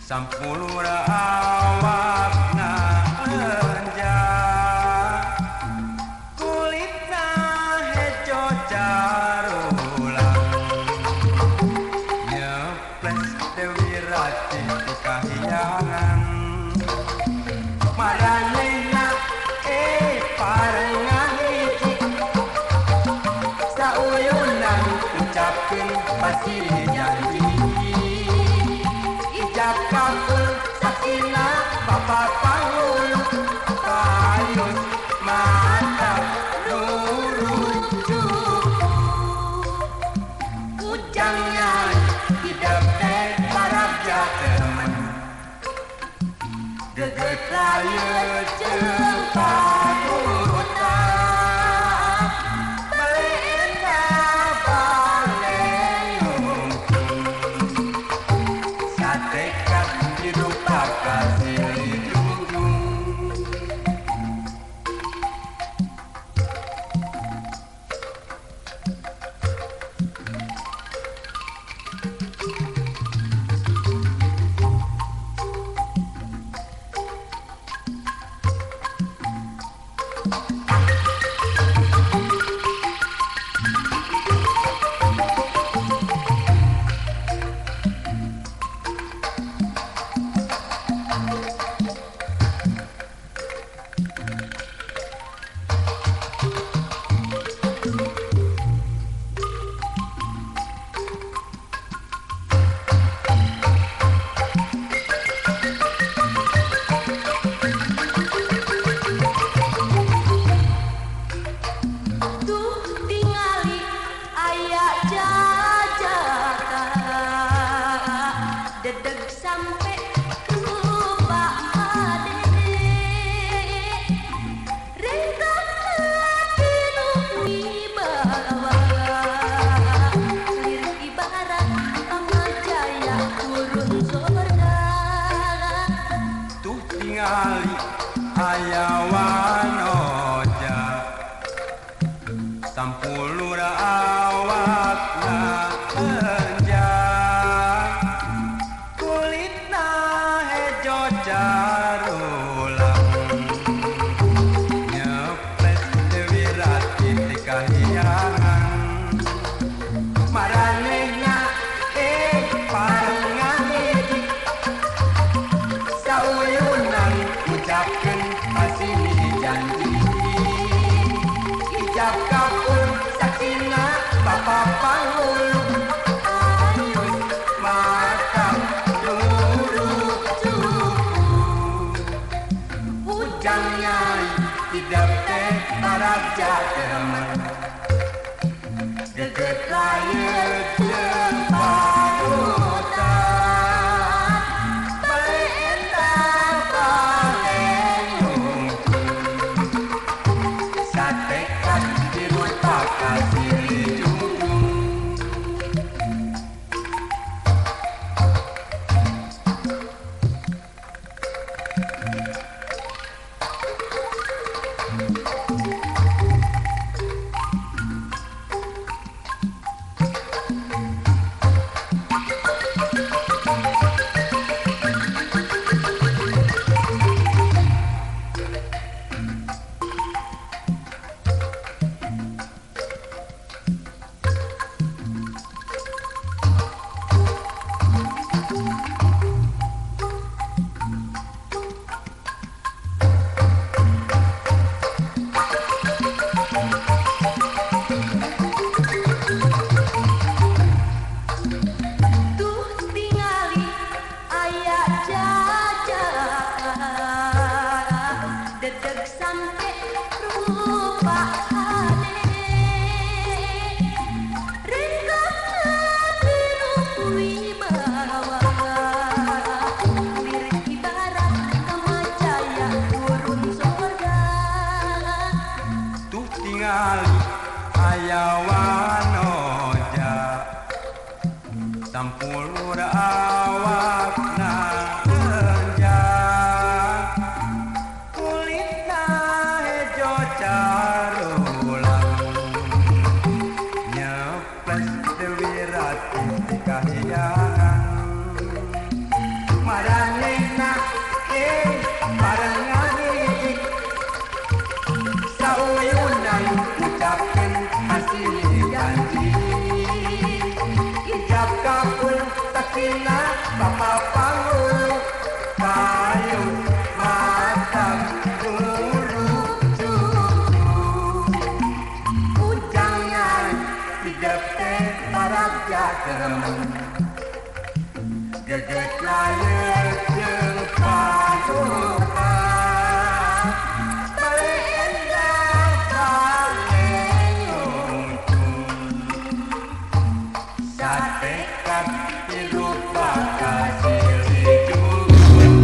Sampulura awakna enja kulitna hejo carulang nyeples Dewi Ratih di kahyangan maranehna parengan hiji sauyunan ucapkeun pasti janji ijab kabul saksina bapak pangulu payus mata nurujuk ujangnya hidup teh barabja teman geget layu jeung paguta balena baleyung satekat hidup kasih junjung. Tingali aya wanoja sampulura awakna enja kulitna hejo carulang nyeples Dewi Ratih di kahyangan maranehna parengan hiji sauyunan ucapkeun asini janji ijab kabul saksina bapak pangulu ayus mata nurujuk ujang nyai tidak teh baraja teman geget layu jeung paguta balenda baleyung satekat dirupa kasih junjung. Tingali aya wanoja sampulura awakna enja kulitna hejo carulang nyeples Dewi Ratih di kahyangan. Geget layar jeung paduka balik endang paling untung satekat hidup bakal silih dukung.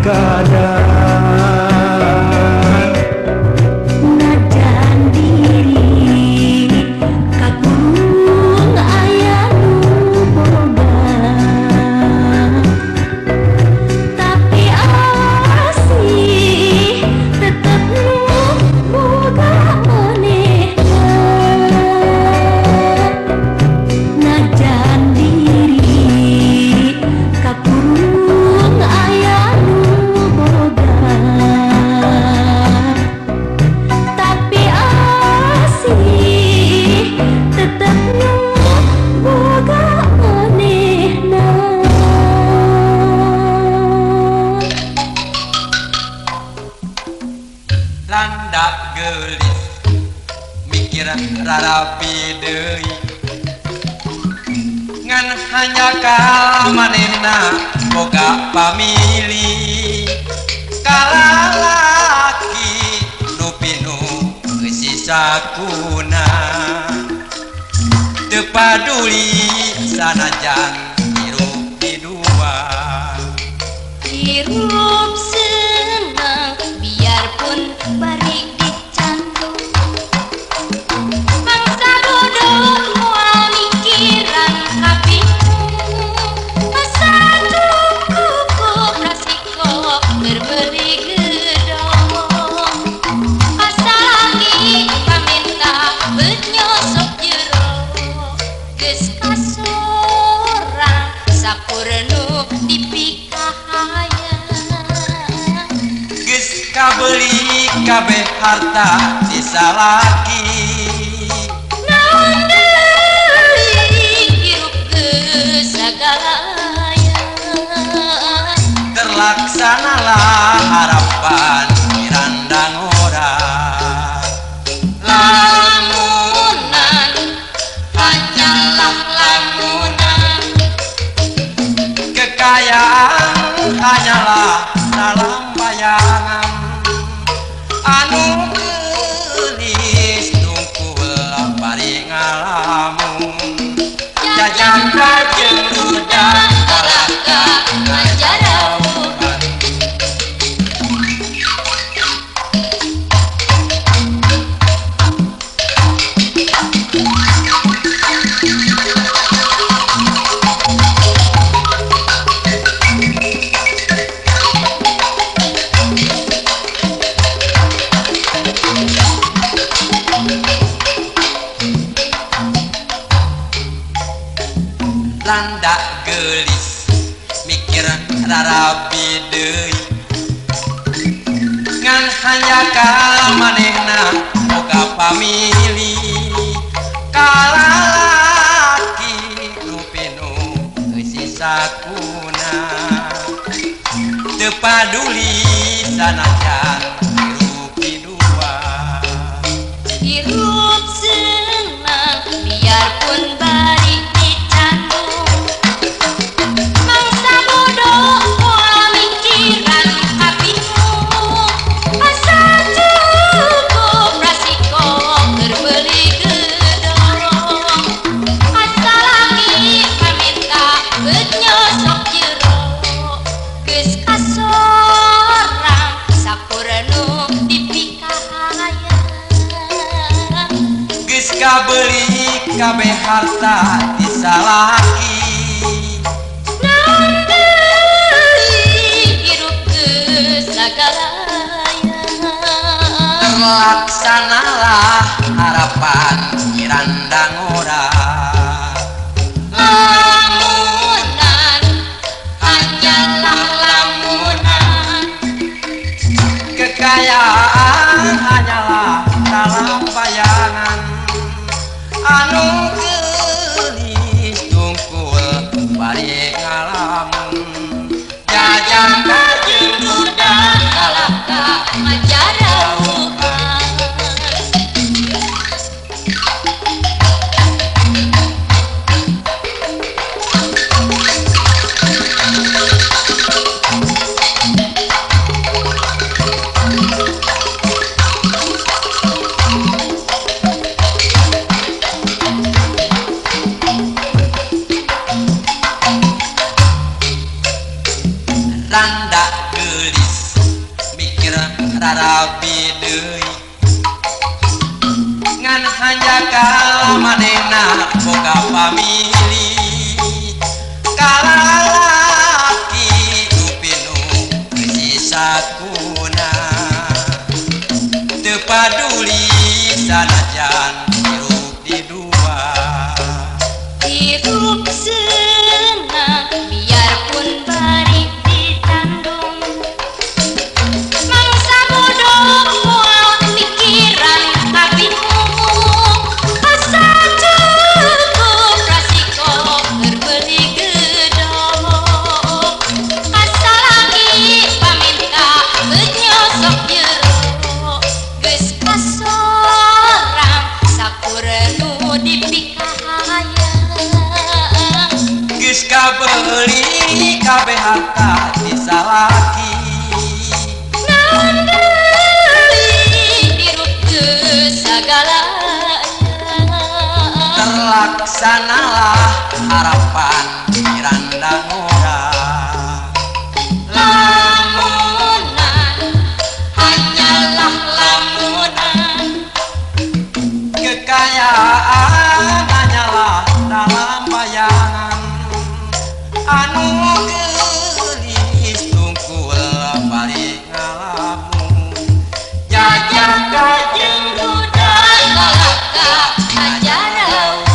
keadaan. Najan diri kakurung aya nu boga, tapi asih tetep nu boga manehna. Najan diri kakurung aya nu boga, tapi asih tetep nu boga manehna. Landak gelis mikir rarapi deui, ngan hanya ka manehna boga pamili. Kalalaki nu pinuh sisakuna, teu paduli sanajan hirup di dua. Hirup senang biarpun bari dicandu, mangsa bodoh moal mikiran kabingung. Asa cukup rasiko keur beuli gedong, asa laki paminta beut nyosok jero. Geus kasorang sakur nu dipikahayang. Geus kabeuli kabeh harta disalaki, Naon deui hirup geus sagalaya. Terlaksanalah harapan mirandang ora. Lamunan hanyalah lamunan, Kekayaan hanyalah dalam bayangan, anu geulis tungkul bari ngalamun. Jajangka jeung duda kalaka ngajarauhan. Landak gelis mikir rarabi deui, ngan hanya ka manehna boga pamili. Kalalaki nu pinuh sisakuna, teu paduli sanajan hirup di dua. Hirup senang biarpun bari dicandu, mangsa bodoh moal mikiran kabingung. Asa cukup rasiko keur beuli gedong, asa laki paminta beut nyosok jero. Geus kasorang sakur nu dipikahayang. Geus kabeuli kabeh harta disalaki, Naon deui hirup geus sagalaya. Terlaksanalah harapan mirandang ora. Lamunan hanyalah lamunan, Kekayaan hanyalah dalam bayangan, anu geulis tungkul bari ngalamun. Jajangka jeung duda kalaka ngajarauhan. Kala manehna boga famili kalalaki nu pinuh risakuna teu paduli sanajan hirup di dua hirup senang biarpun bari ditandung mangsa bodoh moal mikiran kabingung asa cukup rasiko keur beuli gedong asa lagi paminta beut nyosok jero geus kasorang sakur nu dipikahayang geus kabeuli kabeh harta ti salaki naon deui hirup geus sagalanya terlaksanalah harapan Miranda ngora lamunan hanyalah lamunan kekayaan hanyalah dalam bayangan anu geulis tungkul balik ngalamun jajaka jeung duda kalaka ajarauhan.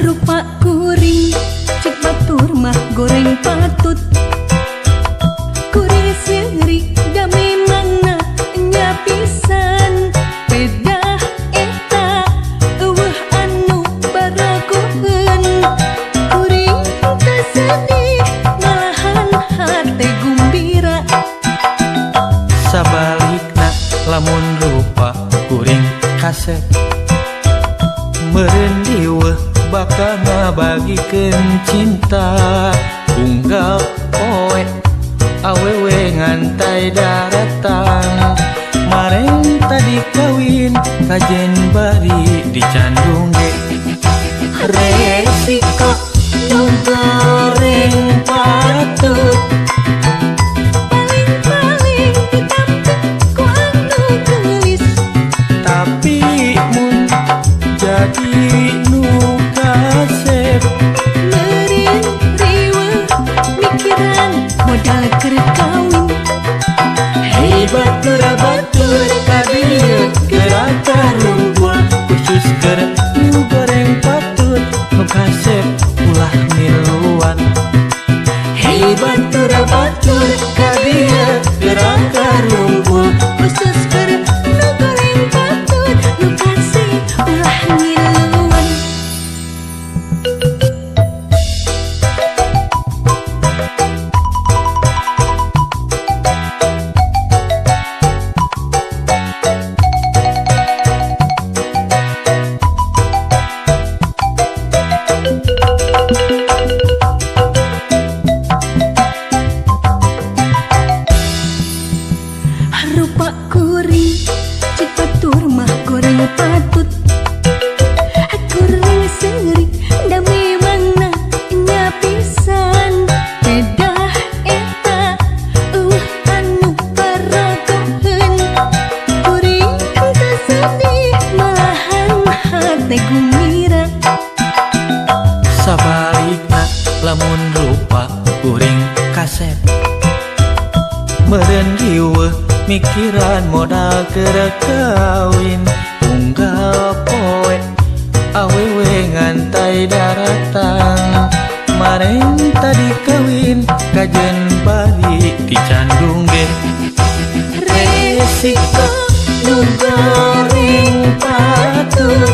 Rupa kuring cek batur mah goreng patut kuring seuri da memangna nya pisan pedah eta eueuh anu baragoeun kuring teu sedih malahan hate gumbira sabalikna lamun rupa kuring kasep meureun diweuh bakal ngabagikeun cinta unggal poe awewe ngantai daratang mareng tadi kawin kajen bari dicandung ge resiko nu goreng patut paling-paling ditampik ku anu geulis tapi mun jadi nu kasep meureun riweuh mikiran modal keur kawin hei batur batur ka dieu geura karumpul khusus keur nu goreng patut nu kasep ulah miluan hei batur batur ka dieu geura karumpul khusus keur nu goreng patut nu kasep ulah ngiluan. Rupa kuring cek batur mah goreng patut kuring seuri da memangna nya pisan pedah eta eueuh anu baragoeun kuring teu sedih malahan hate gumira sabalikna lamun rupa kuring kasep meureun riweuh mikiran modal keur kawin unggal poe awewe ngantai daratang mareng tadi kawin kajen bari dicandung ge resiko nu goreng patut.